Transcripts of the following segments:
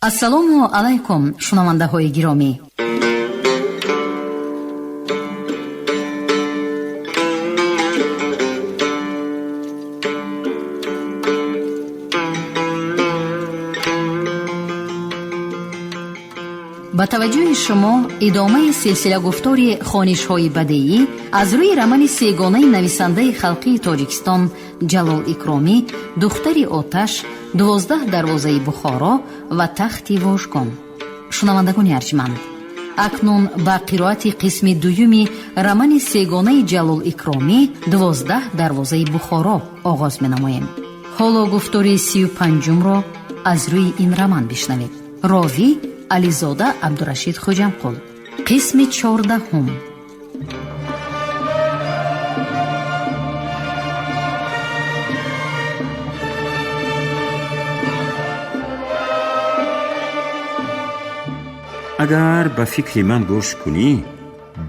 Ассалому алайкум, шунавандаҳои гиромӣ. Ба таваҷҷӯҳи шумо идомаи силсилагуфтори хонишҳои бадеӣ аз рӯи романи сегонаи нависандаи халқии Тоҷикистон Ҷалол Икромӣ «Духтари оташ», «12 дарвозаи Бухоро» ва «Тахти вожгон». Шунавандагони арҷманд, акнун ба қироати қисми дуюми романи сегонаи Ҷалол Икромӣ «12 дарвозаи Бухоро» оғоз менамоем. Ҳоло гуфтори 35-умро аз рӯи ин роман бишнавед. Ровӣ Ализода Абдурашид Хоҷамқул. Қисми 14-ум. Агар ба фикри ман гӯш кунӣ,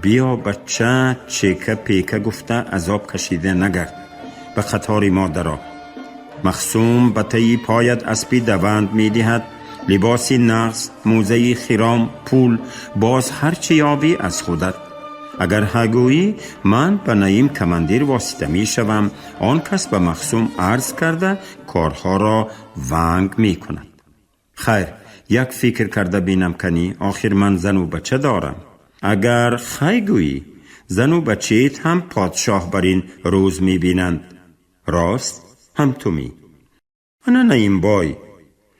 биё бача, чека пека гуфта азоб кашида нагард, ба қатори мо даро. Махсум ба таи поят аспи даванд медиҳад, либоси нағз, мӯзаи хиром, пул, боз ҳар чӣ ёбӣ аз худат. Агар ҳа гӯӣ, ман ба Наим командир восита мешавам, он кас ба Махсум арз карда корҳоро ванг мекунад. Хайр, як фикр карда бинам, канӣ, охир ман зану бача дорам. Агар хай гӯӣ, зану бачаит ҳам подшоҳ бар ин рӯз мебинанд. Рост ҳам ту мӣ. Ана Наимбой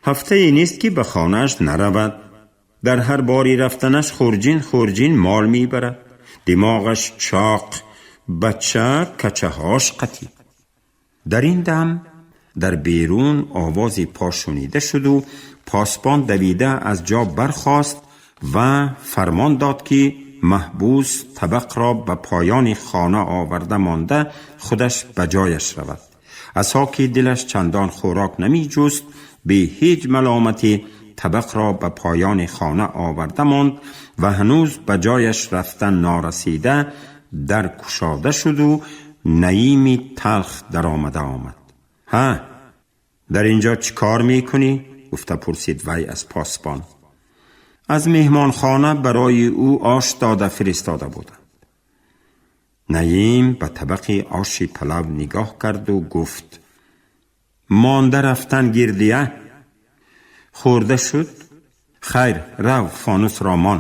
ҳафтае нест, ки ба хонааш наравад. Дар ҳар бори рафтанаш хурҷин хурҷин мол мебарад. Димоғаш чоқ, бача качаҳош қатӣ. Дар ин дам дар берун овози по шунида шуду посбон давида аз ҷо бархост ва фармон дод, ки маҳбус табақро ба поёни хона оварда монда, худаш ба ҷояш равад. Асо, ки дилаш чандон хӯрок намеҷуст, бе ҳеҷ маломатӣ табақро ба поёни хона оварда монд ва ҳанӯз ба ҷояш рафта норасида, дар кушода шуду Наими талх даромада омад. Ҳа, дар инҷо чӣ кор мекунӣ? Гуфта пурсид вай аз посбон. Аз меҳмонхона барои ӯ ош дода фиристода буданд. Наим ба табақи оши палав нигоҳ карду гуфт: монда рафтан гирдия, хӯрда шуд. Хайр, рав, фонусро мон.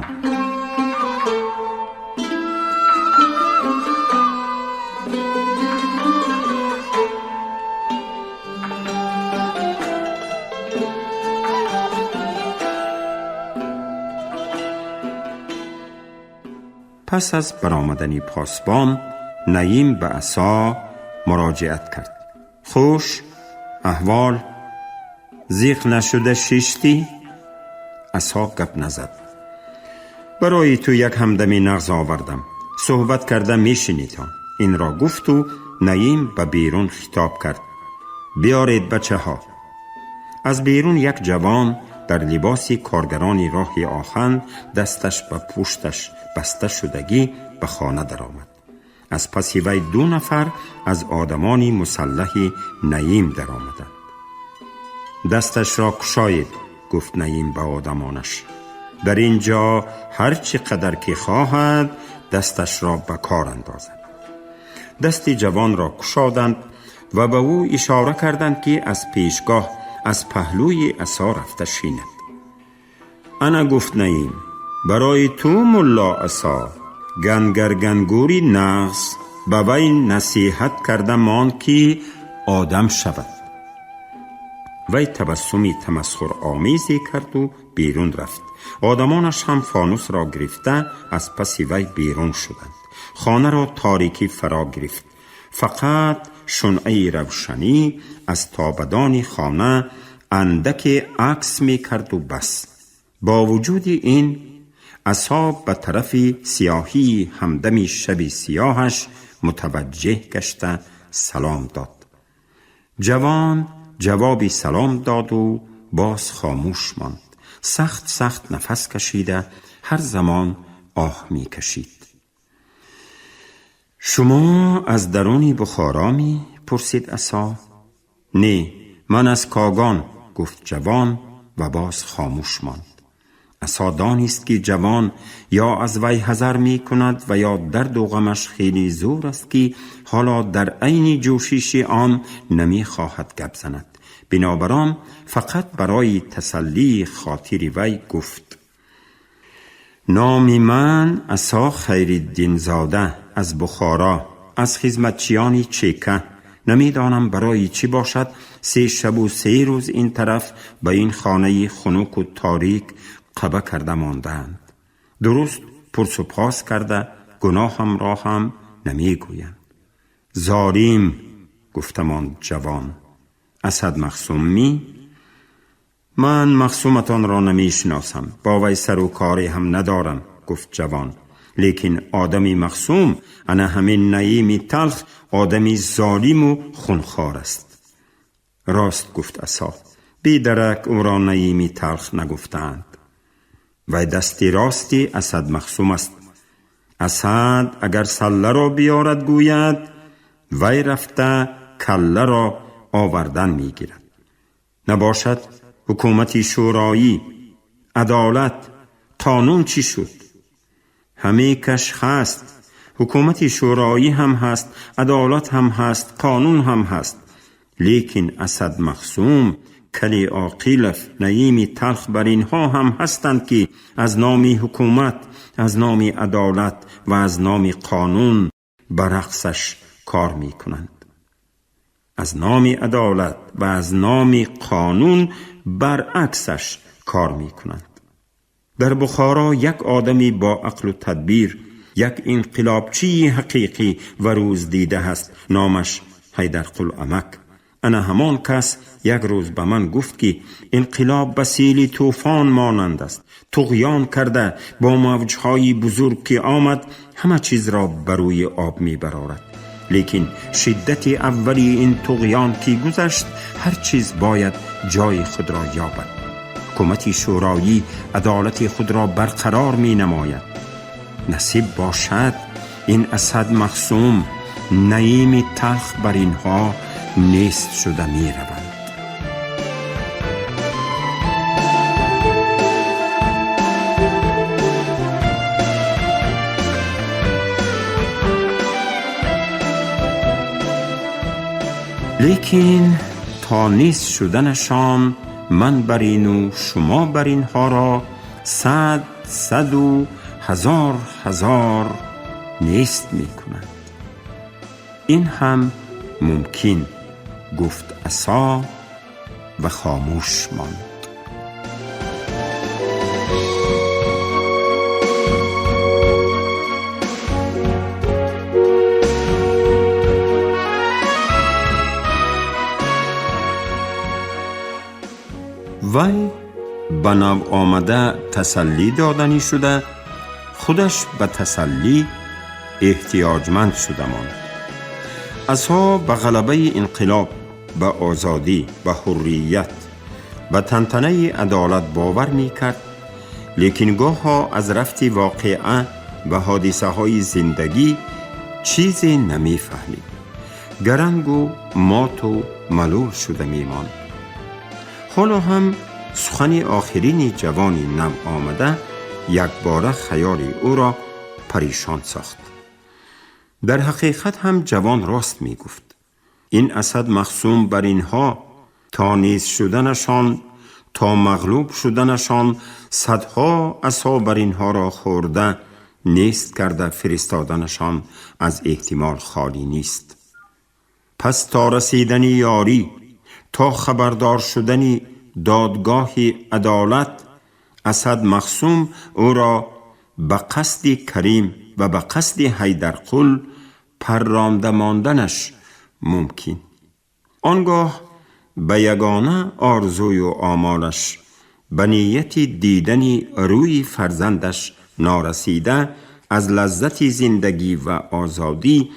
Пас аз баромадани посбон, Наим ба Асо муроҷиат кард: хуш аҳвол, зиқ нашуда шиштӣ? Асо гап назад. Барои ту як ҳамдами нағз овардам, суҳбат карда мешинитон. Инро гуфту Наим ба берун хитоб кард: биёред, бачаҳо. Аз берун як ҷавон дар либоси коргарони роҳи оҳан, дасташ ба пушташ баста шудагӣ, ба хона даромад. Аз паси вай ду нафар аз одамони мусаллаҳи Наим даромаданд. Дасташро кушоед, гуфт Наим ба одамонаш. Дар ин ҷо ҳар чӣ қадар ки хоҳад, дасташро ба кор андозад. Дасти ҷавонро кушоданд ва ба ӯ ишора карданд, ки аз пешгоҳ аз паҳлӯи Асо рафта шинад. Ана, гуфт Наим, барои ту мулло Асо гангаргангури нағз, ба вай насиҳат карда монд, ки одам шавад. Вай табассуми тамасхуромезе карду берун рафт. Одамонаш ҳам фонусро гирифта аз паси вай берун шуданд. Хонаро торикӣ фаро гирифт. Фақат шунъаи равшанӣ аз тобадони хона андаке акс мекарду бас. Бо вуҷуди ин, Асо ба тарафи сиёҳии ҳамдами шаби сиёҳаш мутаваҷҷеҳ гашта салом дод. Ҷавон ҷавоби салом доду боз хомӯш монд. Сахт сахт нафас кашида, ҳар замон оҳ мекашид. Шумо аз даруни Бухоро мӣ? Пурсид Асо. Не, ман аз Когон, гуфт ҷавон. و باز خاموش ماند. عصا دانست که جوان یا از وی حذر می کند و یا درد و غمش خیلی زور است که حالا در عین جوشش آن نمی خواهد گپ زند. بنابران فقط برای تسلی خاطر وی گفت: نام من عصا خیرالدین زاده، از بخارا، از خدمتچیان چیکه. نمیدانم برای چی باشد 3 شب و 3 روز این طرف به این خانه خنک و تاریک قبه کرده ماندند. درست پرس و پاس کرده گناهم را هم نمیگویند. زاریم، گفتمان جوان. اسد مخصوم می؟ من مخصومتان را نمیشناسم، با وی سر و کاری هم ندارم، گفت جوان. لیکن آدمی مخصوم انا همین نعیم تلخ آدمی ظالم و خونخوار است. راست گفت عصا، بی درک او را نعیم تلخ نگفتند. و دستی راستی اسد مخصوم است. اسد اگر سله را بیارد گوید، وی رفته کله را آوردن میگیرد. نباشد حکومت شورایی، عدالت، قانون چی شد؟ همه کش هست. حکومت شورایی هم هست، عدالت هم هست، قانون هم هست. لیکن اسد مخصوم، کلی عاقلف، نعیم تلخ بر اینها هم هستند که از نام حکومت، از نام عدالت و از نام قانون برعکسش کار میکنند. از نام عدالت و از نام قانون برعکسش کار میکنند. در بخارا یک آدمی با عقل و تدبیر، یک انقلابچی حقیقی و روز دیده است، نامش حیدرقل امک. انا همان کس یک روز به من گفت که انقلاب به سیل طوفان مانند است، طغیان کرده با موجهای بزرگ که آمد همه چیز را بر روی آب می برارد. لیکن شدت اولی این طغیان که گذشت، هر چیز باید جای خود را یابد. حکومت شورایی عدالت خود را برقرار می نماید. نصیب باشد این اسد مخصوم، نعیم تلخ بر اینها نیست شده می روند. لیکن تا نیست شدنشان من بر این و شما بر اینها را 100 100 و 1000 1000 نیست می کنند. این هم ممکن، گفت عصا و خاموش ماند. وی به نو آمده تسلی دادنی شده، خودش به تسلی احتیاجمند شده ماند. عصا به غلبه انقلاب، به آزادی، به حریت، به تنتنه عدالت باور می کرد، لیکن گاه‌ها از رفت واقعه و حادثه های زندگی چیزی نمی فهمید. گرنگ و مات و ملول شده می ماند. حالا هم سخن آخرین جوانی نو آمده یک باره خیال او را پریشان ساخت. در حقیقت هم جوان راست می گفت. این اسد مخصوم بر اینها تا نیز شدنشان، تا مغلوب شدنشان، صدها عصا بر اینها را خورده نیست کرده فرستادنشان از احتمال خالی نیست. پس تا رسیدن یاری، تا خبردار شدن دادگاه عدالت، اسد مخصوم او را به قصد کریم و به قصد حیدرقل پرانده ماندنش ممکن. آنگاه به یگانه آرزوی و آمالش، به نیت دیدن روی فرزندش نارسیده، از لذت زندگی و آزادی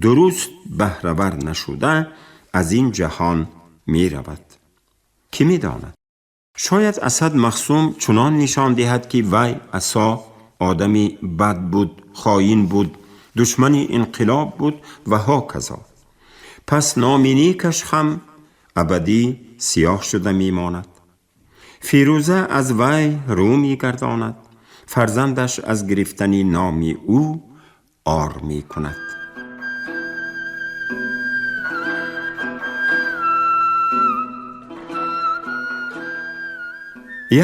درست بهره‌ور نشده از این جهان می رود. کی می داند؟ شاید اسد مخصوم چنان نشان دهد که وی عصا آدمی بد بود، خائن بود، دشمن انقلاب بود و هاکذا. پس نام نیکش هم ابدی سیاه شده می ماند. Фирӯза аз вай рӯ мегардонад, фарзандаш аз гирифтани номи ӯ ор мекунад.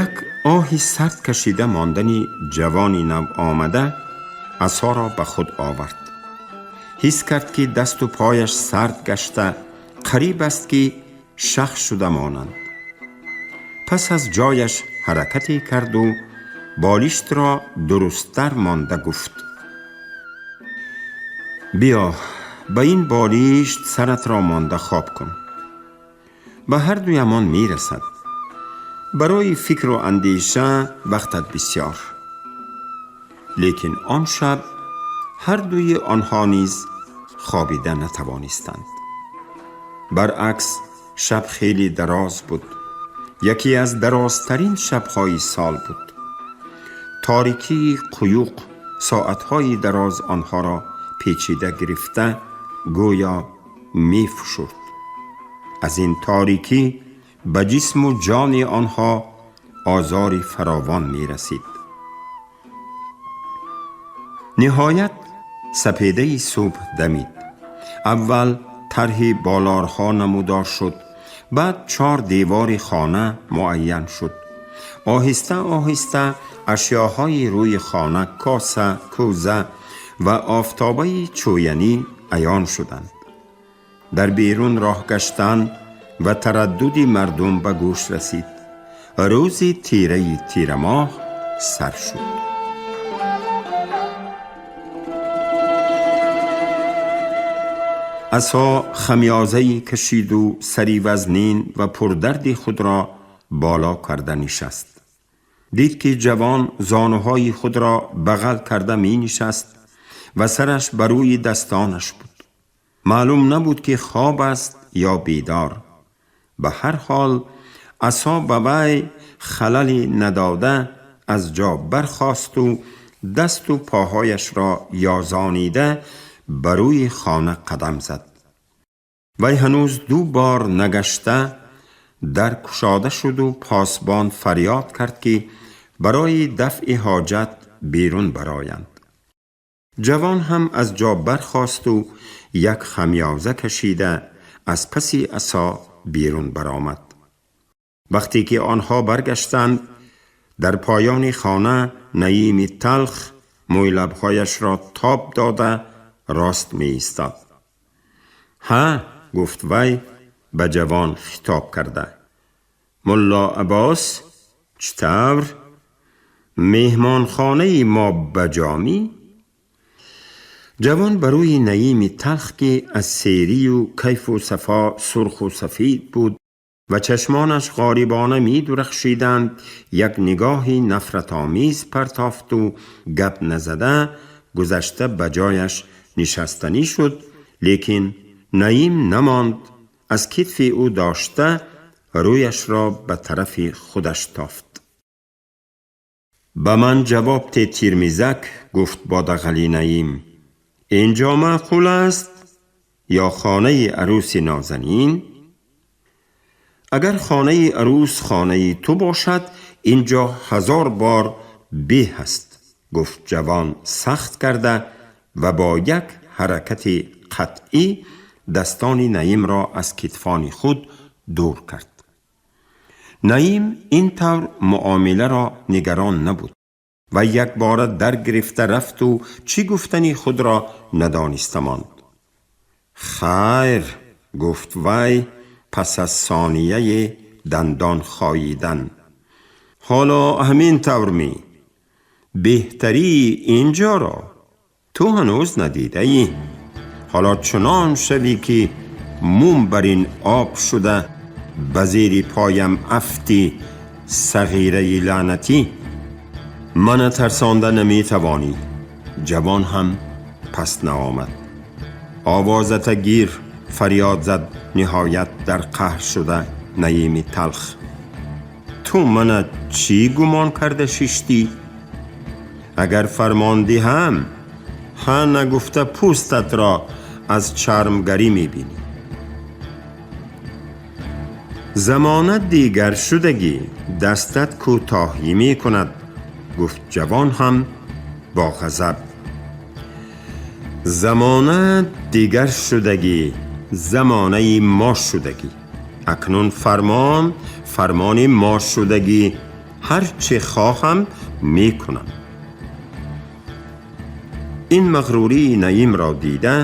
Як оҳи сард кашида мондани ҷавони навомада асоро ба худ овард. Ҳис кард, ки дасту пояш сард гашта, қариб аст, ки шах шуда монанд. Пас аз ҷояш ҳаракате карду болиштро дурусттар монда гуфт: биё, ба ин болишт саратро монда хоб кун. Ба ҳар дуямон мерасад. Барои фикру андеша вақтат бисёр. Лекин он шаб ҳар дуи онҳо низ хобида натавонистанд. Баръакс, шаб хеле дароз буд. Яке аз дарозтарин шабҳои сол буд. Торикии қуюқ соатҳои дароз онҳоро печида гирифта, гӯё мефушурд. Аз ин торикӣ ба ҷисму ҷони онҳо озори фаровон мерасид. Ниҳоят сапедаи субҳ дамид. Аввал тарҳи болорҳо намудор шуд, баъд чор девори хона муайян шуд. Оҳиста оҳиста ашёҳои рӯи хона, коса, кӯза ва офтобаи чӯянӣ аён шуданд. Дар берун роҳ гаштан ва тараддуди мардум ба гӯш расид. Рӯзи тираи тирамоҳ сар шуд. Асо хамёзае кашиду сари вазнин ва пурдарди худро боло карда нишаст. Дид, ки ҷавон зонуҳои худро бағал карда менишаст ва сараш ба рӯи дастонаш буд. Маълум набуд, ки хоб аст ё бедор. Ба ҳар ҳол, асо ба вай халале надода аз ҷо бархосту дасту поҳояшро ёзонида ба рӯи хона қадам зад. Вай ҳанӯз ду бор нагашта, дар кушода шуду посбон фарёд кард, ки барои дафъи ҳоҷат берун бароянд. Ҷавон ҳам аз ҷо бархосту як хамёза кашида аз паси асо берун баромад. Вақте ки онҳо баргаштанд, дар поёни хона Наими талх мӯйлабҳояшро тоб дода рост меистод. Ҳа, гуфт вай ба ҷавон хитоб карда. Мулло Аббос, чӣ тавр? Меҳмонхонаи мо ба ҷомӣ? Ҷавон ба рӯи Наими талх, ки аз серию кайфу сафо сурху сафид буд ва чашмонаш ғорибона медурахшиданд, як нигоҳи нафратомез партофту гап назада гузашта ба ҷояш нишастанӣ шуд, лекин Наим намонд, аз китфи ӯ дошта рӯяшро ба тарафи худаш тофт. Ба ман ҷавоб те, тирмизак, гуфт бо дағали Наим. Ин ҷо маъқул аст ё хонаи арӯси нозанин? Агар хонаи арӯс хонаи ту бошад, ин ҷо ҳазор бор беҳ аст, гуфт ҷавон сахт карда ва бо як ҳаракати қатъӣ дастони Наимро аз китфони худ дур кард. Наим ин тавр муомиларо нигарон набуд ва якбора дар гирифта рафту чӣ гуфтани худро надониста монд. Хайр, гуфт вай пас аз сонияи дандон хоидан. Ҳоло ҳамин тавр мӣ? Беҳтарии ин ҷоро ту ҳанӯз надидаӣ. Ҳоло чунон шавӣ, ки мум бар ин об шуда ба зери поям афти, сағираи лаънатӣ. Мана тарсонда наметавонӣ. Ҷавон ҳам пас наомад. Овозата гир, фарёд зад ниҳоят дар қаҳр шуда Наими талх. Ту мана чӣ гумон карда шиштӣ? Агар фармон диҳам, ҳа нагуфта пӯстатро аз чармгарӣ мебинӣ. Замона дигар шудагӣ, дастат кӯтоҳӣ мекунад, гуфт ҷавон ҳам бо ғазаб. Замона дигар шудагӣ, замонаи мо шудагӣ. Акнун фармон фармони мо шудагӣ, ҳар чӣ хоҳам мекунам. Ин мағрурии Наимро дида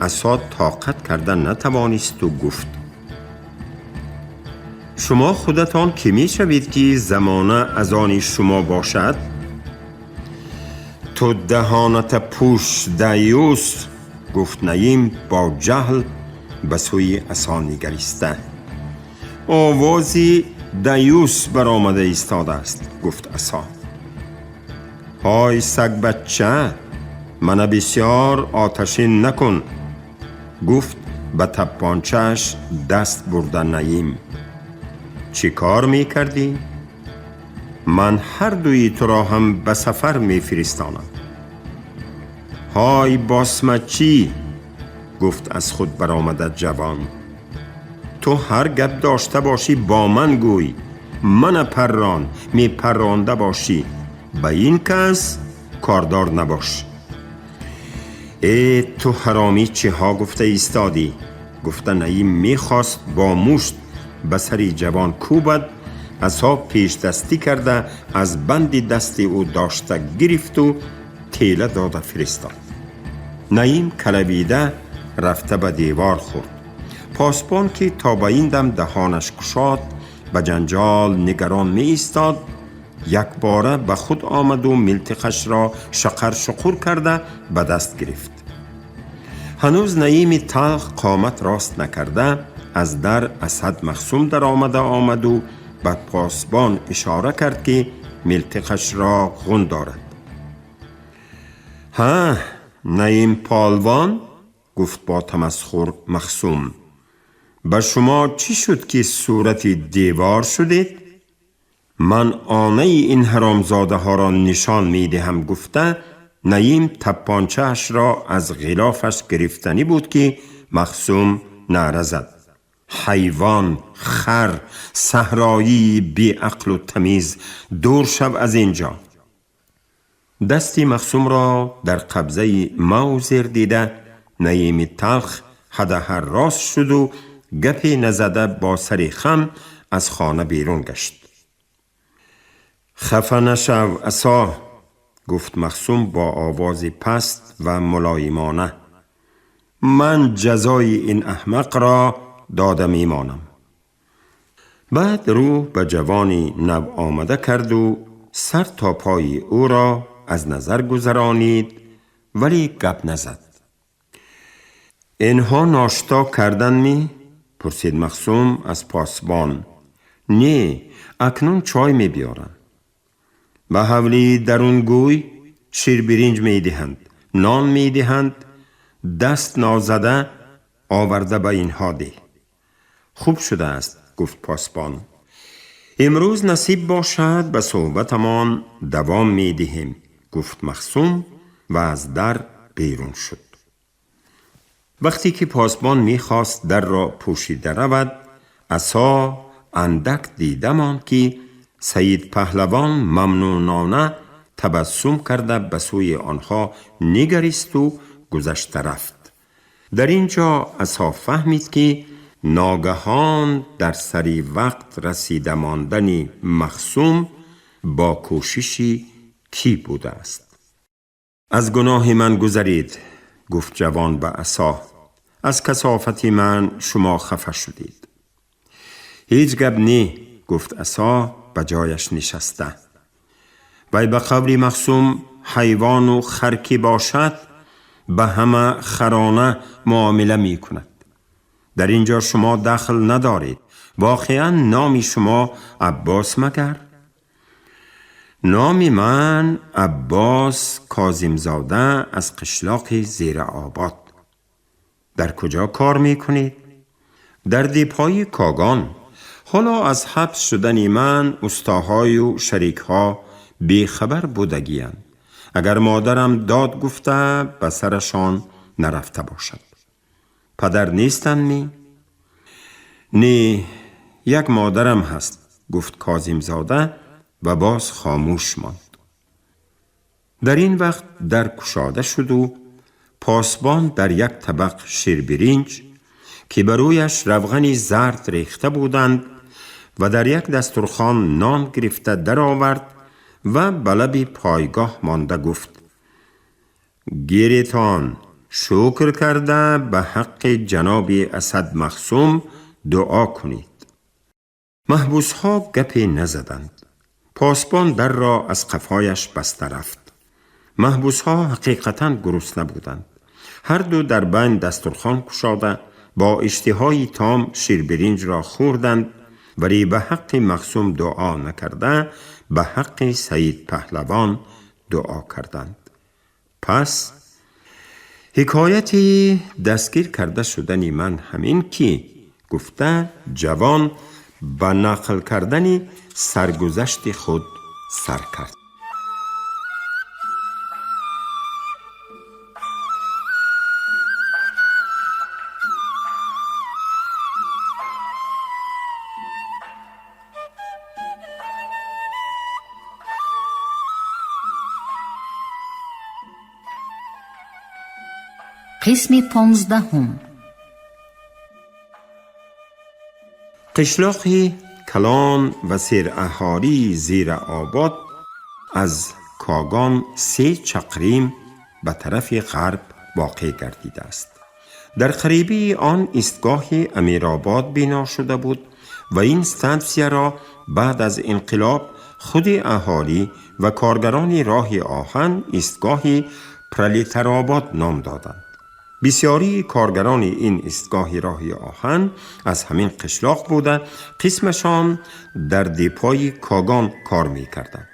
Асо тоқат карда натавонисту гуфт: шумо худатон кӣ мешавед, ки замона аз они шумо бошад? Ту даҳоната пӯш, даюс, гуфт Наим бо ҷаҳл ба сӯи Асо нигариста. Овози даюс баромада истодааст, гуфт Асо. Ҳой сагбачча, мана бисёр оташин накун, гуфт ба таппончааш даст бурда Наим. Чӣ кор мекардӣ? Ман ҳар дуи туро ҳам ба сафар мефиристонам. Ҳой босмачӣ, гуфт аз худ баромада ҷавон. Ту ҳар гап дошта бошӣ бо ман гӯй, мана паррон мепарронда бошӣ, ба ин кас кордор набош. Э, ту ҳаромӣ, чиҳо гуфта истодӣ? Гуфта Наим мехост бо мушт ба сари ҷавон кӯбад, Асо пешдастӣ карда аз банди дасти ӯ дошта гирифту тела дода фиристод. Наим калавида рафта ба девор хӯрд. Посбон, ки то ба ин дам даҳонаш кушод ба ҷанҷол нигарон меистод, якбора ба худ омаду милтиқашро шақар-шуқур карда ба даст гирифт. Ҳанӯз Наими талх қомат рост накарда, аз дар Асад Махсум даромада омаду ба посбон ишора кард, ки милтиқашро ғун дорад. Ҳа, Наим полвон, гуфт бо тамасхур Махсум, ба шумо чӣ шуд, ки сурати девор шудед? Ман онаи ин ҳаромзодаҳоро нишон медиҳам, гуфта Наим таппончаашро аз ғилофаш гирифтанӣ буд, ки Махсум наъра зад: ҳайвон, хар, саҳроии беақлу тамиз, дур шав аз ин ҷо! Дасти Махсумро дар қабзаи маузер дида, Наими талх ҳадаҳар рост шуду гапе назада бо сари хам аз хона берун гашт. Хафа нашав, Асо, гуфт Махсум бо овози паст ва мулоимона. Ман ҷазои ин аҳмақро дода мемонам. Баъд рӯ ба ҷавони навомада карду сар то пои ӯро аз назар гузаронид, вале гап назад. Инҳо ношто кардан ми? Пурсид Махсум аз посбон. Не, акнун чой мебиёрам. Ба ҳавлии дарун гӯй, ширбиринҷ медиҳанд, нон медиҳанд, даст нозада оварда ба инҳо деҳ. Хуб шудааст, гуфт посбон. Имрӯз насиб бошад, ба суҳбатамон давом медиҳем, гуфт Махсум ва аз дар берун шуд. Вақте ки посбон мехост дарро пӯшида равад, Асо андак дида монд, ки Саид Паҳлавон мамнунона табассум карда ба сӯи онҳо нигаристу гузашта рафт. Дар ин ҷо Асо фаҳмид, ки ногаҳон дар сари вақт расида мондани Махсум бо кӯшиши кӣ будааст. Аз гуноҳи ман гузаред, гуфт ҷавон ба Асо. Аз касофати ман шумо хафа шудед. Ҳеҷ гап не, гуфт Асо ба ҷояш нишаста. Вай ба қавли Махсум ҳайвону хар ки бошад, ба ҳама харона муомила мекунад. Дар ин ҷо шумо дахл надоред. Воқеан номи шумо Аббос магар? Номи ман Аббос Козимзода аз қишлоқи Зераобод. Дар куҷо кор мекунед? Дар депои Когон. Ҳоло аз ҳабс шудани ман устоҳою шарикҳо бехабар будагиянд, агар модарам дод гуфта ба сарашон нарафта бошад. Падар нестанд ми? Не, یک مادرم هست، گفت کاظمزاده و باز خاموش ماند. در این وقت در کشاده شد و پاسبان در یک طبق شیربرنج که بر رویش روغن زرد ریخته بودند و در یک دسترخوان نان گرفته در آورد و به لب پایگاه مانده گفت: گیرتان شکر کرده به حق جناب اسد مخصوم دعا کنید. محبوس ها گپی نزدند. پاسبان در را از قفایش بسته رفت. محبوس ها حقیقتا گرسنه بودند. هر دو در بند دسترخوان کشاده با اشتهای تام شیربرنج را خوردند، ولی به حق مخصوم دعا نکرده به حق سعید پهلوان دعا کردند. پس حکایت دستگیر کرده شدن من همین که گفته جوان به نقل کردن سرگذشت خود سر کرد. قسم 15. قشلاقی کلان و سیراهالی زیر آباد از کاغان 3 چقریم به طرف غرب واقع گردیده است. در قریبی آن ایستگاه امیرآباد بنا شده بود و این ستانسیا را بعد از انقلاب خود اهالی و کارگران راه آهن ایستگاه پرلیترآباد نام دادند. بسیاری کارگران این ایستگاه راه آهن از همین قشلاق بوده، قسمشان در دیپای کاغان کار می‌کردند.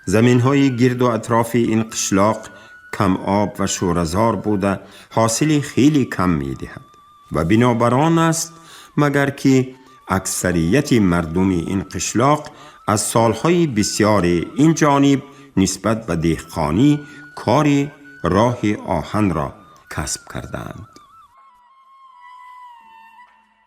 زمین‌های گرد و اطراف این قشلاق کم آب و شورزار بوده، حاصل خیلی کم می‌دهد و بنابران است مگر که اکثریت مردم این قشلاق از سالهای بسیار این جانب نسبت به دهقانی کار راه آهن را کسب کردند.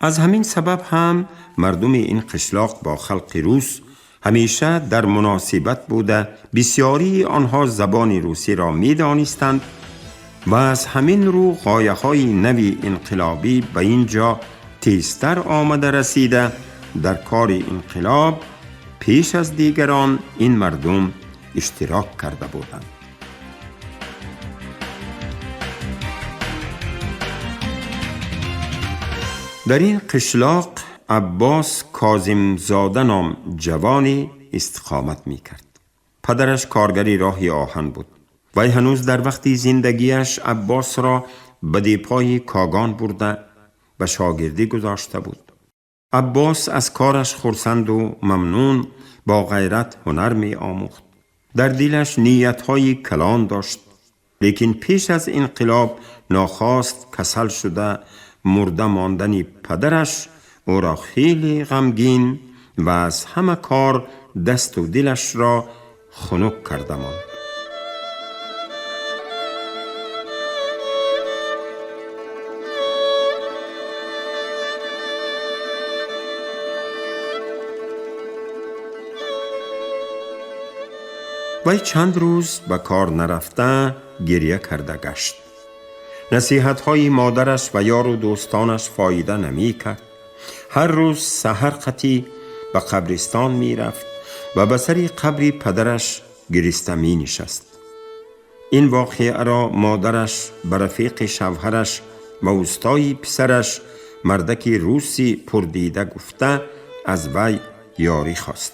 از همین سبب هم مردم این قشلاق با خلق روس همیشه در مناسبت بوده، بسیاری آنها زبان روسی را می دانستند و از همین رو غایه های نوی انقلابی به اینجا تیزتر آمده رسیده. در کار انقلاب پیش از دیگران این مردم اشتراک کرده بودند. در این قشلاق عباس کاظمزاده نام جوانی استقامت می کرد. پدرش کارگری راه آهن بود. وی هنوز در وقتی زندگیش عباس را به دیپای کاغان برده و شاگردی گذاشته بود. عباس از کارش خرسند و ممنون با غیرت هنر می آموخت. در دلش نیتهای کلان داشت، لیکن پیش از انقلاب ناخواست کسل شده مرده ماندن پدرش او را خیلی غمگین و از همه کار دست و دلش را خنک کرده ماند. وی چند روز به کار نرفته گریه کرده گشت. نصیحت‌های مادرش و یار و دوستانش فایده نمی کرد. هر روز سحر قطی به قبرستان می رفت و به سر قبر پدرش گریسته می نشست. این واقعه را مادرش به رفیق شوهرش و اوستای پسرش مردک روسی پردیده گفته از وی یاری خواست.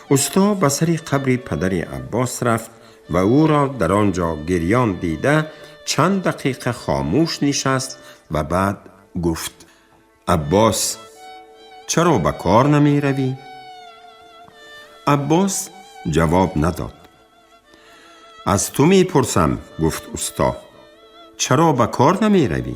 اوستا به سر قبر پدر عباس رفت و او را در آنجا گریان دیده چند دقیقه خاموش نشست و بعد گفت: عباس، چرا به کار نمی روی؟ عباس جواب نداد. از تو می پرسم، گفت اوستا، چرا به کار نمی روی؟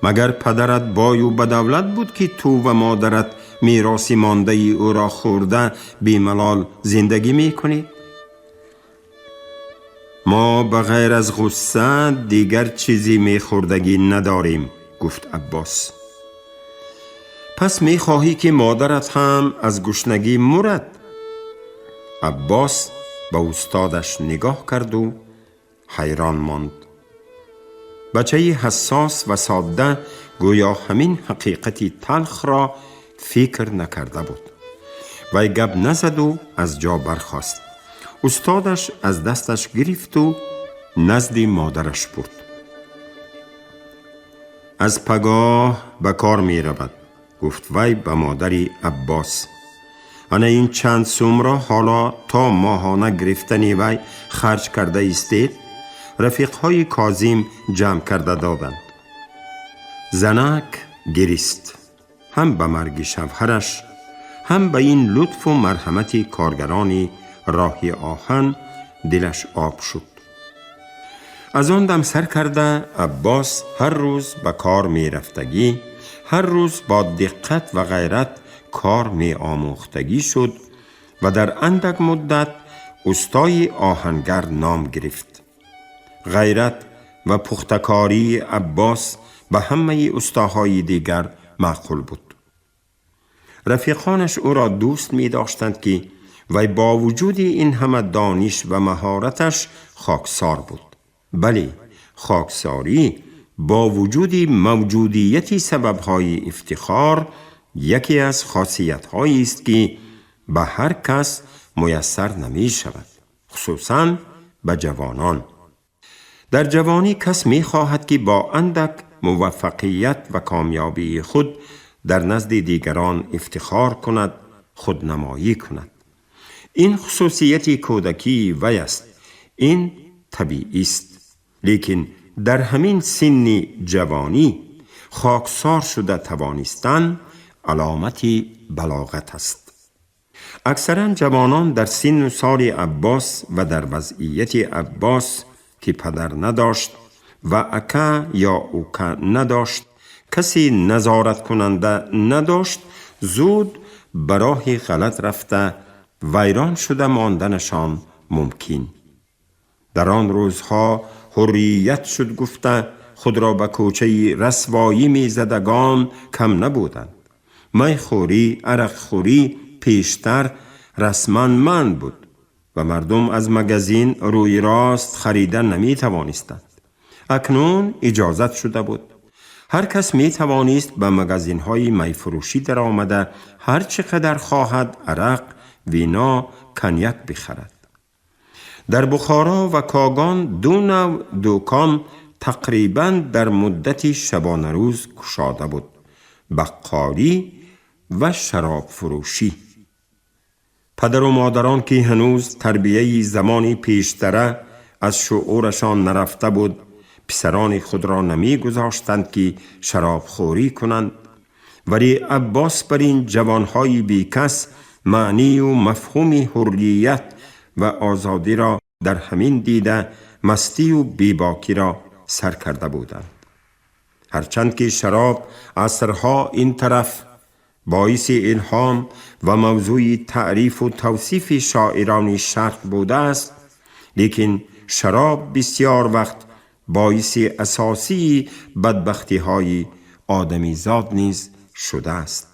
مگر پدرت بای و بدولت بود که تو و مادرت میراث مانده ای او را خورده بی ملال زندگی می کنید؟ ما به غیر از غصه دیگر چیزی می خوردگی نداریم، گفت عباس. Пас мехоҳӣ ки модарат ҳам аз гушнагӣ мурад? Аббос ба устодаш нигоҳ карду ҳайрон монд. Бачаи ҳассос ва содда гӯё ҳамин ҳақиқати талхро фикр накарда буд. Вай гап назаду аз ҷо бархост. Устодаш аз дасташ гирифту назди модараш бурд. Аз пагоҳ ба кор меравад, гуфт вай ба модари Аббос. Ана ин чанд сумро ҳоло то моҳона гирифтани вай харҷ карда истед. Рафиқҳои Козим ҷамъ карда доданд. Занак гирист, ҳам ба марги шавҳараш, ҳам ба ин лутфу марҳамати коргарони роҳи оҳан дилаш об шуд. Аз он дам сар карда Аббос ҳар рӯз ба кор мерафтагӣ, ҳар рӯз бо диққат ва ғайрат кор меомӯхтагӣ шуд ва дар андак муддат устои оҳангар ном гирифт. Ғайрат ва пухтакории Аббос ба ҳамаи устоҳои дигар маъқул буд. Рафиқонаш ӯро дӯст медоштанд, ки вай бо вуҷуди ин ҳама дониш ва маҳораташ хоксор буд. Бале, хоксорӣ бо вуҷуди мавҷудияти сабабҳои ифтихор яке аз хосиятҳоест, ки ба ҳар кас муяссар намешавад, хусусан ба ҷавонон. Дар ҷавонӣ кас мехоҳад, ки бо андак муваффақият ва комёбии худ дар назди дигарон ифтихор кунад, худнамоӣ кунад. Ин хусусияти кӯдакии вай аст, ин табиист. Лекин дар ҳамин синни ҷавонӣ хоксор шуда тавонистан аломати балоғат аст. Аксаран ҷавонон дар синну соли Аббос ва дар вазъияти Аббос, ки падар надошт ва ака ё ука надошт, касе назораткунанда надошт, зуд ба роҳи ғалат рафта вайрон шуда монданашон мумкин. Дар он рӯзҳо ҳуррият шуд гуфта худро ба кӯчаи расвоӣ мезадагон кам набуданд. Майхӯрӣ, арақхӯрӣ пештар расман манъ буд ва мардум аз магазин рӯи рост харида наметавонистанд. Акнун иҷозат шуда буд. Ҳар кас метавонист ба магазинҳои майфурӯшӣ даромада ҳар чӣ қадар хоҳад арақ, вино, коньяк бихарад. Дар Бухоро ва Когон ду нав дӯкон тақрибан дар муддати шабонарӯз кушода буд: баққолӣ ва шаробфурӯшӣ. Падару модарон, ки ҳанӯз тарбияи замони пештара аз шуурашон нарафта буд, писарони худро намегузоштанд, ки шаробхӯрӣ кунанд. Вале Аббос бар ин ҷавонҳои бекас маънию мафҳуми ҳуррият ва озодиро дар ҳамин дида мастию бебокиро сар карда буданд. Ҳарчанд ки шароб асрҳо ин тараф боиси илҳом ва мавзӯи таърифу тавсифи шоирони шарқ будааст, лекин шароб бисёр вақт боиси асосии бадбахтиҳои одамизод низ шудааст.